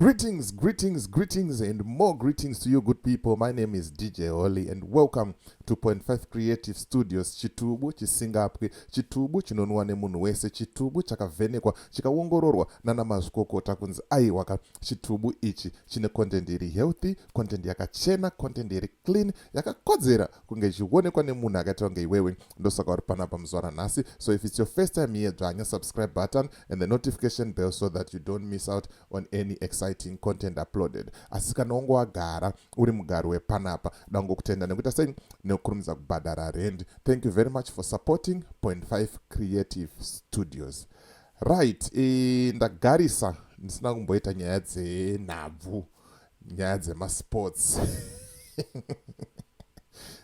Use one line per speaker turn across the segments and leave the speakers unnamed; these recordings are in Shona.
Greetings, greetings, greetings, and more greetings to you, good people. My name is DJ Holly, and welcome to Point 5 Creative Studios. Chitubu chisingapwi, chitubu chinonwa nemunhu wese, chitubu chakavhenekwa, chikaongororwa nana mazvikokota kunzi aiwaka, chitubu ichi chine content iri healthy, content yakachena, content iri clean, yakakodzera kunge ichionekwa nemunhu akaita kunge iwewe. Ndosaka uri panapa muzuva ranhasi. So if it's your first time here, dzvanya subscribe button and the notification bell so that you don't miss out on any exciting content uploaded. Asi kana wange wagara uri mugari wepanapa, dangokutenda nekuita sei, nekukurumidza kubhadhara rent. Thank you very much for supporting Point 5 Creative Studios. Right, ndagarisa ndisina kumboita nyaya dzenhabvu, nyaya dzemasports,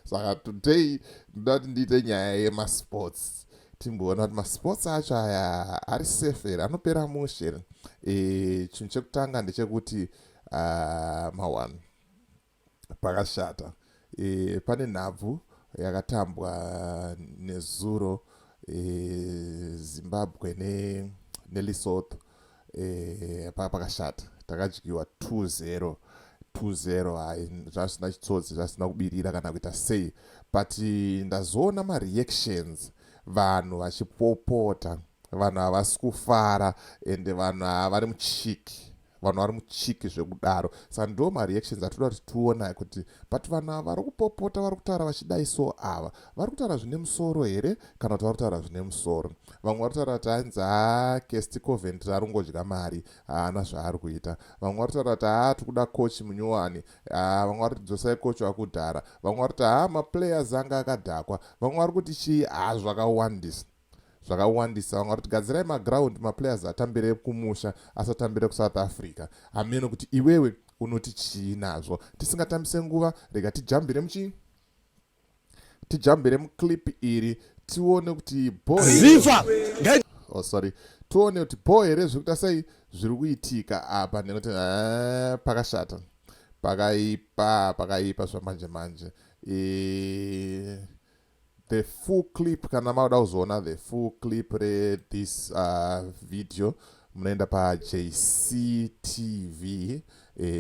saka today ndoda kuti ndiite nyaya yemasports, timboona kuti masports acho aya ari safe here, anopera mushe here. Chinhu chekutanga ndechekuti ma1 pakashata. Pane nhabvu yakatambwa nezuro, Zimbabwe neLesotho. Pakashata, takadyiwa 2-0, 2-0. Hai, zvasina chitsotsi, zvasina kubirira kana kuita sei, but ndazoona mareactions, vanhu vachipopota, vanhu havasi kufara, ende vanhu havari muchiki, vanhu vari muchiki zvekudaro. Saka ndo mareactions atoda kuti tiona kuti, but vanhu ava vari kupopota, vari kutaura vachidai, so ava vari kutaura zvine musoro here kana kuti vari kutaura zvine musoro? Vamwe vari kutaura kuti hanzi, ha, Kirsty Coventry ari kungodya mari, haana zvaari kuita. Vamwe vari kutaura kuti, ha, tikuda coach munyowani. Vamwe vari kuti dzosai coach wakudhara. Vamwe vari kuti, ha, maplayers anga akadhakwa. Vamwe vari kuti chii. Ha, zvakawandisa, zvakawandisa. Vamwe vari kuti gadzirai maground, maplayers atambire kumusha, asatambire kuSouth Africa. Hameno kuti iwewe unoti chii nazvo. Tisingatambise nguva, rega tijambire muchii, tijambire muclip iri, tione kuti
ZIFA.
Oh, sorry, tione kuti bho here zviri kuita sei, zviri kuitika apa, nekuti pakashata, pakaipa, pakaipa zvamanje manje. The full clip, kana mauda kuzoona the full clip rethis video, munoenda paJCTV,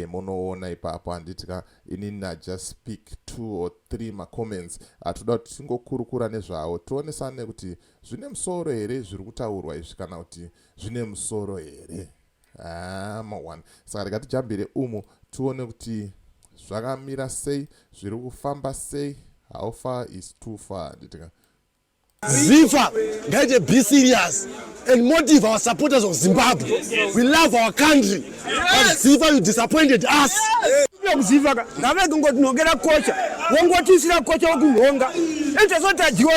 munoona ipapo, handitika? Inini I just pick two or three macomments atoda kuti tingokurukura nezvawo, tionesane kuti zvine musoro here zviri kutaurwa izvi kana kuti zvine musoro here. Ma1, saka rega umu tione kuti zvakamira sei, zviri kufamba sei, how far is too far, handitika?
ZIFA ngaite be serious and motive our supporters of Zimbabwe. We love our country, but ZIFA, you disappointed us.
KuZIFA ka ngave kungotinhongera kocha, wongotiisira kocha wokunhonga, ende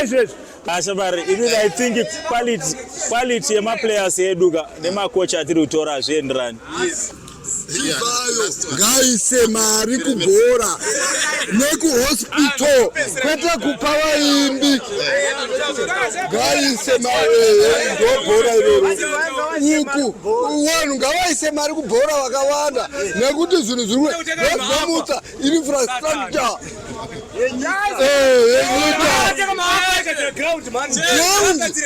izvezvi.
Ashabari, inini I think quality yemaplayers edu ka nemakocha atiri kutora hazvienderani.
ZIFA ngaise mari kubhora nekuhospital, kwete kupa vaimbi. Ngaise mari, ndobhora iroro. Uku vanhu ngavaise mari kubhora vakawanda, nekuti zvinhu zviri zvomutsa infrastructure yenyika. Ground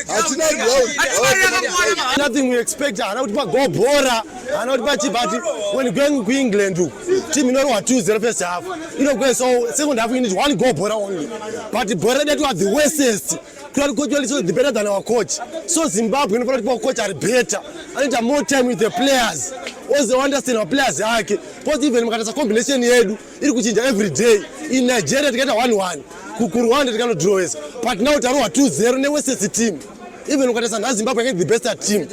hatina ground.
Nothing we expect. Haana kuti pagobhora, haana kuti pachi, but when going kuEngland uku, team inorohwa 2-0 first half, inogwesa second half, you need one goal bhora only, but bhora redu are the worstest. Kuda kuti coach waliso the better than our coach. So Zimbabwe inofanira kuti coach ari better, anoita more time with the players, oze understand maplayers ake, because even mukatarisa combination yedu iri kuchinja every day. In Nigeria tikaita 1-1, kuRwanda tikanodrowesa, but now tarohwa 2-0 neworstest team. Even ukatarisa nhasi, Zimbabwe yange the best team,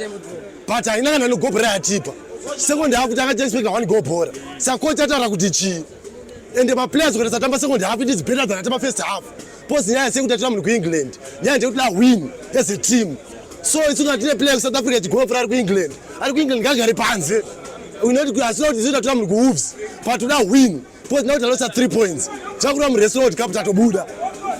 but haina kana negobhora yatipa second half. Tanga tiexpecta one goal bhora, saka coach ataura kuti chii? Ende maplayers ukatarisa tamba second half, it is better than atamba first half, because nyaya sekuti atora munhu kuEngland, nyaya ndeyekuti da win as a team. So isu kana tine player kuSouth Africa chigofura, ari kuEngland, ari kuEngland, ngagare panze. Asina kuti isu tatora munhu kuWolves, but toda win, because now talosa 3 points, takuda murace World Cup, tatobuda.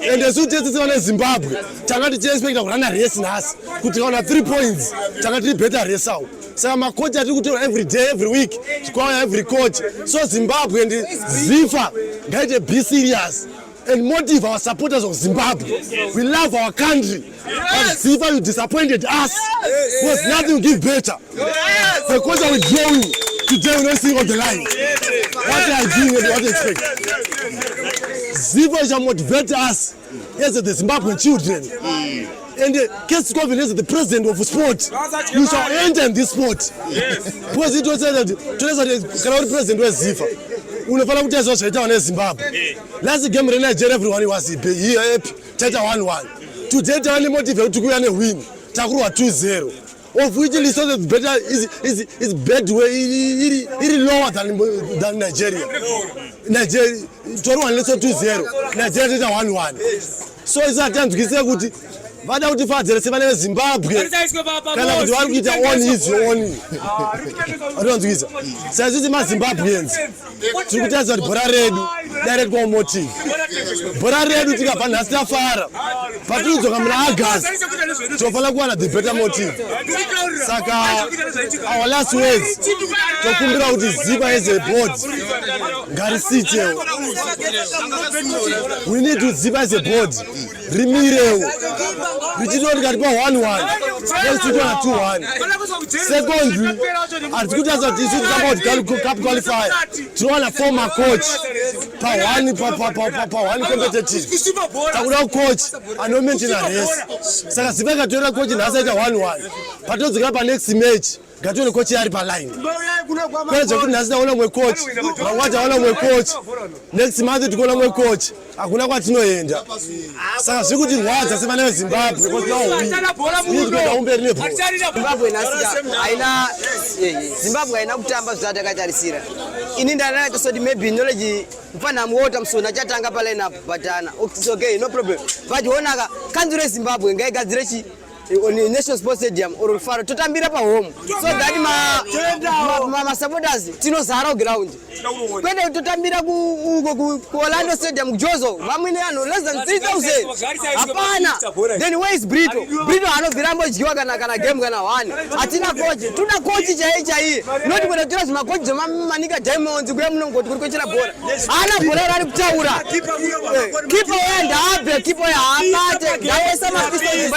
And isu tese sevana Zimbabwe tanga tichiexpecta kurana race nhasi, kuti tikaona 3 points tanga tiri better race awo. Saka makochi atiri kutora every day, every week, tikwauya every coach. So Zimbabwe and ZIFA ngaite be serious and motive our supporters of Zimbabwe. We love our country, but ZIFA, you disappointed us, because nothing will give better. The coach are withdrawing. Today we no see on the line. What they are doing and what they expect. ZIFA shall motivate us as the Zimbabwean children. And Kirsty Coventry is the president of sport. You shall enter in this sport. Because it was said that today kana uri president weZIFA unofanira kutarisa zvaita neZimbabwe. Last game reNigeria, everyone was here happy. Taita 1-1. Today tava nemotive yekuti kuuya newin. Takurwa 2-0, of which Lesotho is better, is bad way, iri lower than Nigeria. Nigeria torwa Lesotho 2-0, Nigeria toita 1-1. So isu hatanzwisise kuti vada kuti fadzere sevana veZimbabwe kana kuti vari kuita on his own. Atonzwisa saisuti maZimbabweans tiri kutarisa kuti bhora redu dai motive bhora redu. Tikabva nhasi tafara, patinodzoka muna August tofanira kuwana the better motive. Saka our last words, tokumbira kuti ZIFA as a board ngarisitewo. We need to ZIFA as a board rimirewo richitoti katipa 1-1, next tichiwana 2-1. Secondly, hatisi kutarisa kuti isu titamba kuti cup qualifier tinowana former coach pa1 pa1 competitive. Takuda coach anomaintaina race. Saka ZIFA ikatorera coach nhasi aita 1-1, patodzokera panext match ngatione coach ari paline, kwete zvekuti nhasi taona mwe coach, mangwana taona mwe coach, next month tikuona mwe coach. Hakuna kwatinoenda. Saka zviri kutirwadza sevana veZimbabwe kuenda umberi nebhora.
Zimbabwe nhasi haina, Zimbabwe haina kutamba zvatakatarisira. Ini ndanatosoti maybe Knowledge mufana muota musona achatanga paline up, but ana, it's okay, no problem. But onaka, kanzuro yeZimbabwe ngaigadzire chi on National Sports Stadium or Rufaro, totambira pahome so that masupporters tinozara ground, kwete totambira uko kuOrlando Stadium kuJozo, vamwene vanhu less than 3000. Hapana. Then where is Brito? Brito anobvira ambodyiwa kana game kana one. Hatina coach. Toda coach chaiye chaiye, not kuenda kutora zvimakochi zvemaManica Diamonds kuya munongoti kuri kochera bhora. Haana bhora rari kutaura. Kipa uya ndaabve, kipa uya haabate, ndaisa mapistols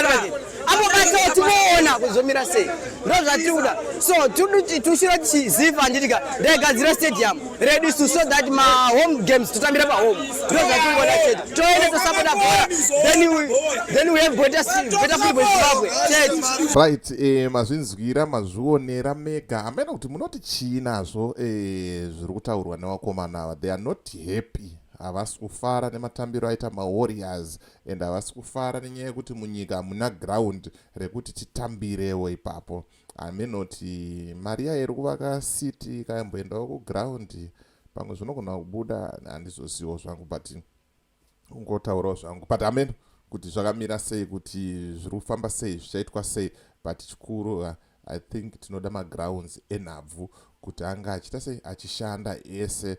ambobatawo tinoona kuzomira sei. Ndo zvatiri kuda. So tushira tichiziva handitika ndaigadzira stadium redu isu so that mahome games totambira pahome. Ndo zvatiri kuona chete. Toende tosapota bhora, then we have better football in Zimbabwe chete.
Right, mazvinzwira, mazvionera mega. Hamena kuti munoti chii nazvo zviri kutaurwa nevakomana ava. They are not happy. Havasi kufara nematambiro aita maWarriors and havasi kufara nenyaya yekuti munyika hamuna ground rekuti titambirewo ipapo. Hamenoti mari yayo iri kuvaka city ikayamboendawo kuground, pamwe zvinogona kubuda. Handizozivo zvangu, but kungotaurawo zvangu. But hameno kuti zvakamira sei, kuti zviri kufamba sei, zvichaitwa sei. But chikuru, I think tinoda magrounds enhabvu kuti anga achiita sei, achishanda ese,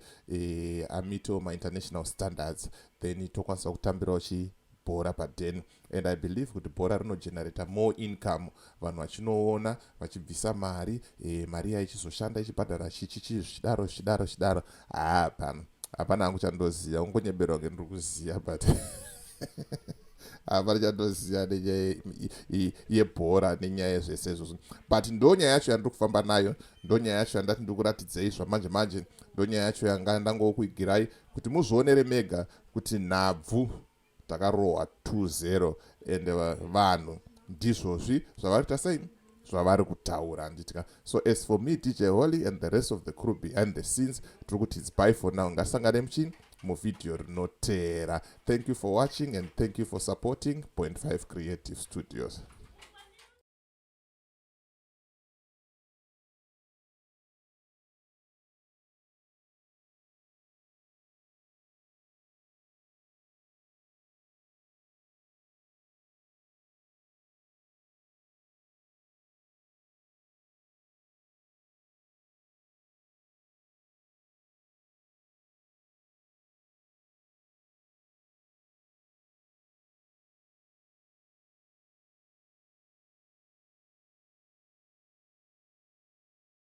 ameetawo mainternational standards, then tokwanisa kutambirawo chibhora padhen. And I believe kuti bhora rinogenerata more income, vanhu vachinoona vachibvisa mari, mari iya ichizoshanda ichibhadhara chichichi, zvichidaro zvichidaro zvichidaro. Hapana, hapana hangu chandoziva. Ungonyeberwa kunge ndiri kuziva, but hapana chandoziva nenyaya yebhora nenyaya yezvese izvozvo. But ndo nyaya yacho yandiri kufamba nayo, ndo nyaya yacho yandati ndiri kuratidzei zvamanje manje, ndo nyaya yacho yanga ndangokuigirai kuti muzvionere mega kuti nhabvu takarohwa 2-0 and vanhu ndizvozvi zvavari kuita sei, zvavari kutaura, handitika? So as for me, DJ Holly, and the rest of the crew behind the scenes, tiri kuti it's bye for now. Ngasangane muchini muvhidhiyo rinoteera. Thank you for watching and thank you for supporting Point 5 Creative Studios.